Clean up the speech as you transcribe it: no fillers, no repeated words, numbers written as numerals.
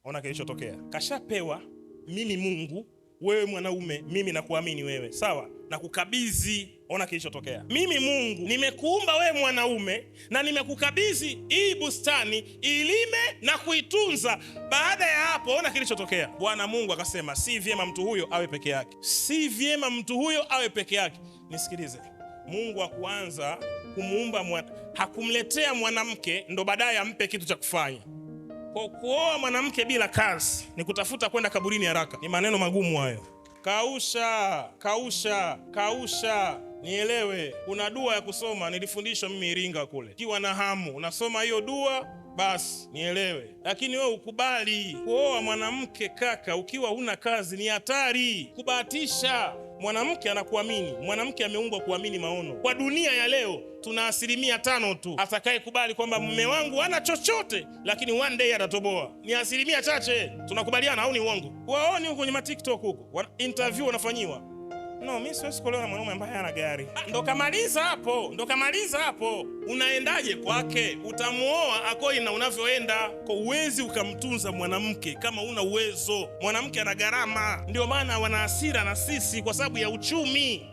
Ona kilichotokea, kashapewa mimi Mungu, wewe mwanaume, mimi nakuamini wewe, sawa, na kukabidhi. Ona kilichotokea, mimi Mungu nimekuumba wewe mwanaume na nimekukabidhi hii bustani ilime na kuitunza. Baada ya hapo, ona kilichotokea. Bwana Mungu akasema, si vyema mtu huyo awe peke yake, si vyema mtu huyo awe peke yake. Nisikilize, Mungu hakuanza kumuumba, hakumletea mwanamke ndo baadaye ampe kitu cha kufanya. Kwa kuoa mwanamke bila kazi ni kutafuta kwenda kaburini haraka. Ni maneno magumu hayo. Kausha, kausha, kausha. Nielewe, kuna dua ya kusoma nilifundishwa mimi Iringa kule. Ukiwa na hamu unasoma hiyo dua basi, nielewe. Lakini wewe ukubali kuoa mwanamke kaka, ukiwa huna kazi ni hatari, kubahatisha. Mwanamke anakuamini, mwanamke ameumbwa kuamini maono. Kwa dunia ya leo tuna 5% tu atakayekubali kwamba mume wangu hana chochote, lakini one day atatoboa. Ni asilimia chache. Tunakubaliana au ni uongo? Waoni huko kwenye ma TikTok huko interview wanafanyiwa. No, mimi siwezi kuolewa na mwanaume ambaye hana gari. Ndo kamaliza hapo, ndo kamaliza hapo. Unaendaje kwake? Utamuoa akoi na unavyoenda. Kwa uwezi ukamtunza mwanamke kama una uwezo. Mwanamke ana gharama, ndio maana wana hasira na sisi kwa sababu ya uchumi.